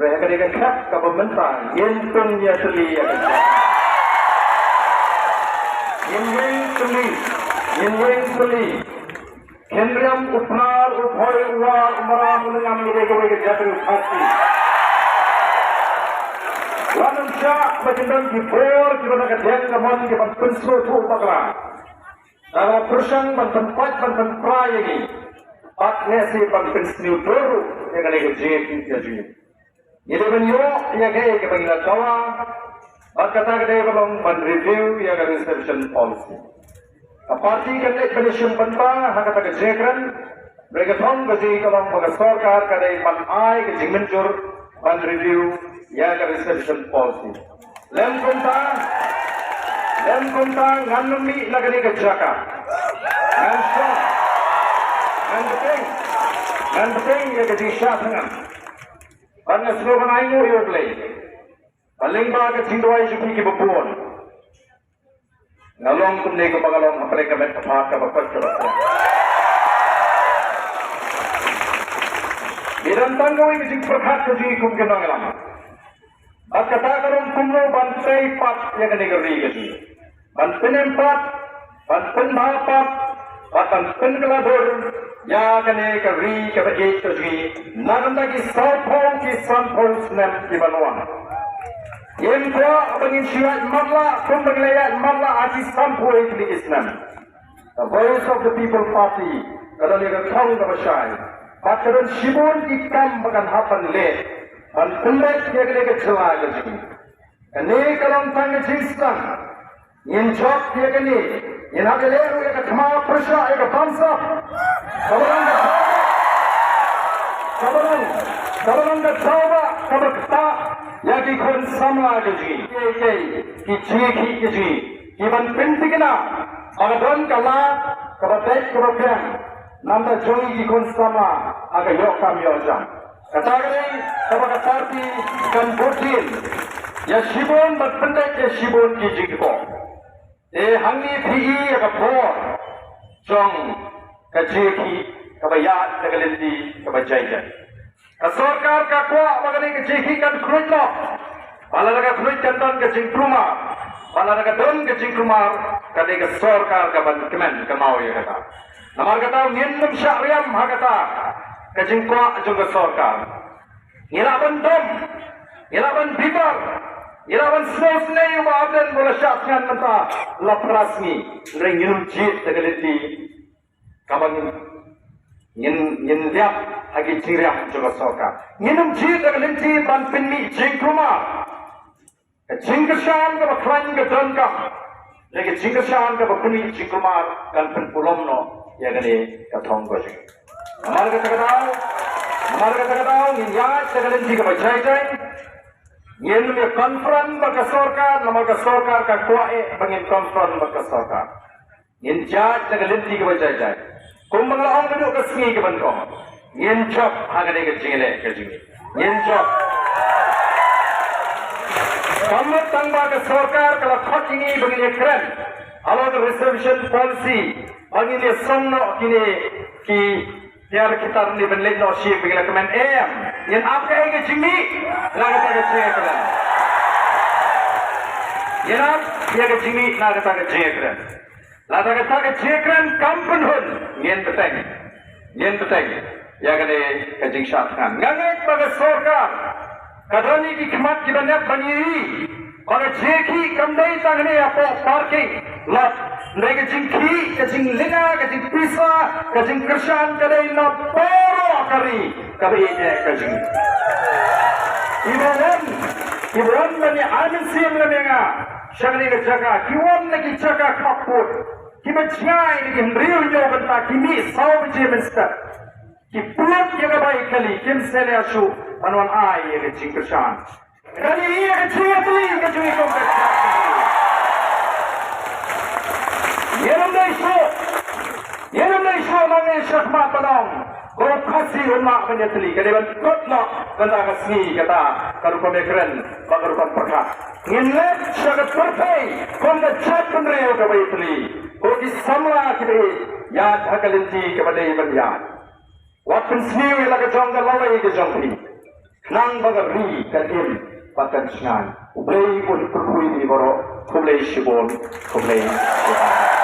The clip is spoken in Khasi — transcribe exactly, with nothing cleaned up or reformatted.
Ka dei ka khep kaba mynta ngin pynïatylli ïa ka jaka. Ngin ïeng tylli, ngin ïeng tylli. Khynriam, u Pnar, u Phoi, u War, u Maram, u Lyngngam, ngi dei kawei ka jait ri Khasi. Wat nym shah ba kin don ki bor kiba na ka diang ka mon kiban pynsngewthuh bakla. Tang ba pyrshang ban pynpait ban pynpra ïa ngi. Bad ngi sngewbha ban pynsniew dur ruh ïa kane ka jingïakhih ka jong ngi. Ngi dei ban ïoh ïa kaei kaba ngi la dawa. Bad kata ka dei ba long ban review ïa ka reservation policy. Ka party kan leit ban ïashim bynta ha kata ka jingkren. Hynrei ka thong ka jong ngi ka long ba ka sorkar ka dei ban ai ka jingmynjur ban review ïa ka reservation policy. Lem kumta, lem kumta ngan ym mih na kane ka jaka. Ngan shong, ngan bteng, ngan bteng ïa ka jingshah thngan. Bad nga sngewbha ban ainguh ïa U Blei ba lyngba ka jingduwai jong phi kiba bun, nga long kumne kumba nga long hapdeng ka met ka phad kaba koit kaba khraw. Ngi don tang kawei ka jingpyrkhat ka jong ngi kum ki nongïalam. Bad kata ka long kumno ban tei pat ïa kane ka ri ka jong ngi. Ban pynim pat, ban pynbha pat, bad ban pynkylla dur ïa kane ka ri kaba ïeit ka jong ngi. Na ka bynta ki sawphew ki sanphew snem kiban wan. Ngim kwah ba ngin shu ïaid matlah kumba ngi la ïaid matlah ha ki sanphew tylli ki snem. The Voice of the People Party ka don ïa ka thong kaba shai. Bad ka don shibun ki kam ba kan hap ban leh ban pynleit ïa kane ka jylla ka jong ngi. Kane ka long tang ka jingsdang. Ngin jop ïa kane. Ngin hap ïaleh ruh ïa ka thma pyrshah ïa ka bamsap. Kaba long ka, kaba long, kaba long ka dawa kaba ktah ïa ki khun samla ka jong ngi. Ki, ki, ki jingïakhih ka jong ngi. Kiban pynthikna ba ka don ka lad kaba beit kaba biang. Namar jong ngi ki khun samla ha ka ïoh kam ïoh jam. Kata ka dei kaba ka party kan bud dien ïa shibun bad pyndep ïa shibun ki jingkyrkhu. Te hangne phi i ïa ka por jong ka jingïakhih kaba ïaid da ka lynti kaba jai jai. Ka sorkar ka kwah ba kane ka jingïakhih kan khluit noh. Ba lada ka khluit kan don ka jingkulmar. Ba lada ka don ka jingkulmar ka dei ka sorkar kaban kmen kynmaw ïa kata. Namar kata ngin nym shah riam ha kata ka jingkwah jong ka sorkar. Ngi lah ban dom, ngi lah ban bitar, ngi lah ban sngewsynei ïa u Bah Ardent ba u la shah thngan mynta la phra sngi. Hynrei ngin ym jied da ka lynti kaba ngin, ngin, ngin lap ha ki jingriam jong ka sorkar. Ngin ym jied da ka lynti ban pynmih jingkulmar. Ka jingkyrshan kaba khlaiñ ka donkam. Lane ka jingkyrshan kaba pynmih jingkulmar kan pynpulom noh ïa kane ka thong ka jong ngi. Namar kata ka daw, namar kata ka daw ngin ïaid da ka lynti kaba jai jai. Ngin ym ïa confront bad ka sorkar, namar ka sorkar ka kwah eh ba ngin confront bad ka sorkar. Ngin jait da ka lynti kaba jai jai. Kumba nga la ong naduh ka sngi kaban kong. Ngin jop ha kane ka jingleh ka jong ngi. Ngin jop. Kam mut tang ba ka sorkar ka la khot ïa ngi ba ngin ïa kren halor ka reservation policy ba ngin ïa song noh kine ki tiar ki tar ne ban leit noh shim ba ngin ïa kmen, em. Ngin ap ïa ka jingmih na kata ka jingkren. Ngin ap ïa ka jingmih na kata ka jingkren. Lada kata ka jingkren kam pynhun, ngin bteng. Ngin bteng ïa kane ka jingshah thngan. Nga ngeit ba ka sorkar ka don ïa ki khmat kiba nep ban ïohi ba ka jingïakhih kam dei tang hangne hapoh parking lot. Hynrei ka jingkhih, ka jinglynga, ka jingpisa, ka jingkyrshan ka dei na baroh ka ri kaba ïeit ka jong ngi. Kiba wan, kiba wan ban ïa ai mynsiem lem ïa nga sha kane ka jaka, ki wan na ki jaka khappud. Kiba jngai na ki hynriew hynñiew bynta, ki mih saw baje mynstep. Ki put ïa ka bai kali, kim sngewleh shuh ban wan ai ïa ka jingkyrshan. Kane hi ïa ka jingïatylli ka jong ngi kum ka jingïatylli. Ngin ym dei shuh, ngin ym dei shuh nangne shakhmat ban ong ba u Khasi um lah ban ïatylli, ka dei ban kut noh kata ka sngi, kata ka rukom ïakren bad ka rukom pyrkhat. Ngin leit sha ka pyrthei kum ka jaitbynriew kaba ïatylli. Ko ki samla kiba ïeit, ïaid ha ka lynti kaba dei ban ïaid. Wat pynsniew ïa la ka jong ka lawei ka jong phi. Nang ba ka ri kan im bad kan shngain. U Blei un kyrkhu ïa phi baroh. Khublei shibun. Khublei shibun.